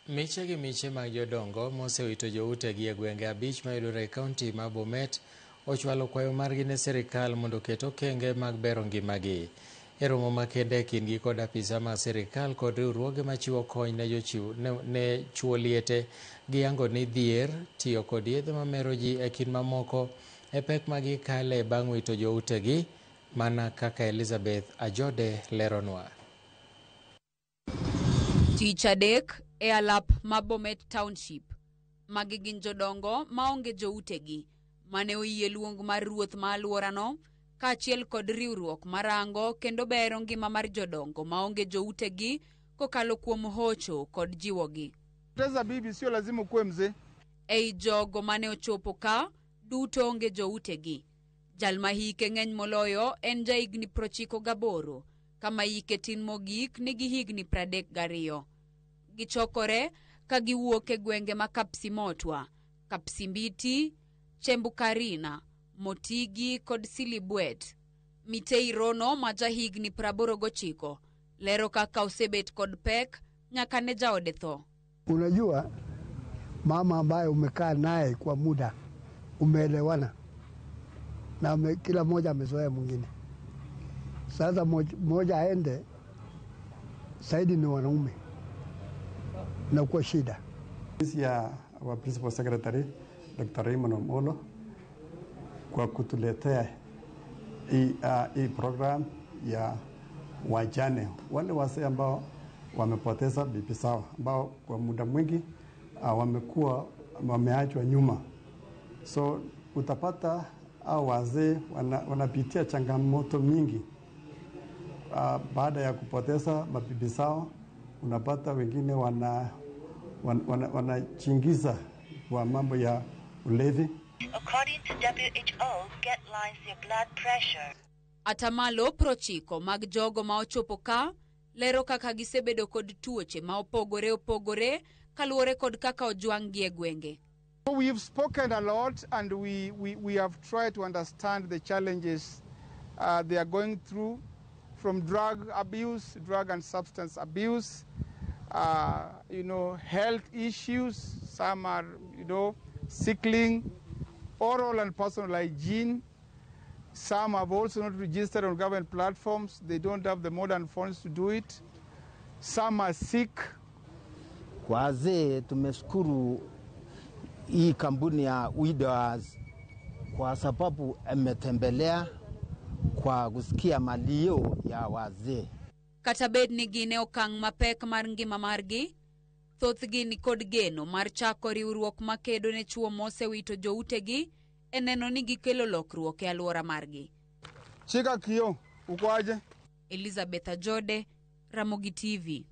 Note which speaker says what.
Speaker 1: Miche gi miche mag jodongo mosewito joutegi e gwenge 5 mayudore e kaunti ma Bomet ochwalo kwayo margi ne sirikal mondo oket okenge mag bero ngimagi. E romo makende e kindgi kod apisa mag sirikal kod riwruoge machiwo kony ne jochiw ne, ne chuo liete giyango ni dhier, tiyo kod yedhe mamero ji e kind mamoko e pek ma gikale bang' wito joutegi mana kaka Elizabeth Ajode leronwa.
Speaker 2: Tich adek e alap ma Bomet Township. Magi gin jodongo maonge joutegi mane oyie luong mar ruoth ma alworano kaachiel kod riwruok marango kendo bero ngima mar jodongo maonge joutegi kokalo kuom hocho kod jiwogi.
Speaker 3: Poteza bibi sio lazima ukuwe mzee.
Speaker 2: Ei jogo mane ochopo ka duto onge joutegi. Jal ma hike ng'eny moloyo en jahigni 98 kama hike tin mogik nigi higni 32. Gichokore ka giwuok e gwenge ma Kapsimotwa, Kapsimbiti, Chembukarina, Motigi kod Silibwet. Mitei Rono ma jahigni 89 lero kaka osebet kod pek nyaka ne jaode tho.
Speaker 4: Unajua, mama ambaye umekaa naye kwa muda, umeelewana na kila mmoja amezoea mwingine. Sasa moja aende zaidi ni wanaume na kwa shida.
Speaker 5: Ofisi ya wa Principal Secretary Dr. Raymond Omolo kwa kutuletea hii program ya wajane wale wazee ambao wamepoteza bibi zao ambao kwa muda mwingi wamekuwa wameachwa nyuma. So utapata hao wazee wanapitia changamoto mingi baada ya kupoteza mabibi zao. Unapata wengine wanachingiza kwa mambo ya ulevi.
Speaker 6: According to WHO, guidelines your blood pressure.
Speaker 2: Atamalo 90 mag jogo ma ochopo ka lero kaka gisebedo kod tuoche ma opogore opogore kaluwore kod kaka ojwang'-gi e gwenge.
Speaker 3: We've spoken a lot and we have tried to understand the challenges they are going through, from drug abuse, drug and substance abuse, health issues, some are sickling, oral and personal hygiene. Some have also not registered on government platforms. They don't have the modern phones to do it. Some are sick.
Speaker 7: Kwa wazee tumeshukuru hii kampuni ya Widowers kwa sababu ametembelea kwa kusikia malio ya wazee.
Speaker 2: Kata bed ni gin e okang' mapek mar ngima margi, thothgi ni kod geno mar chako riwruok makedo ne chwo mosewito joutegi e neno ni gikelo lokruok e alwora margi.
Speaker 3: Shika kio, uko aje?
Speaker 2: Elizabeth Ajode, Ramogi TV.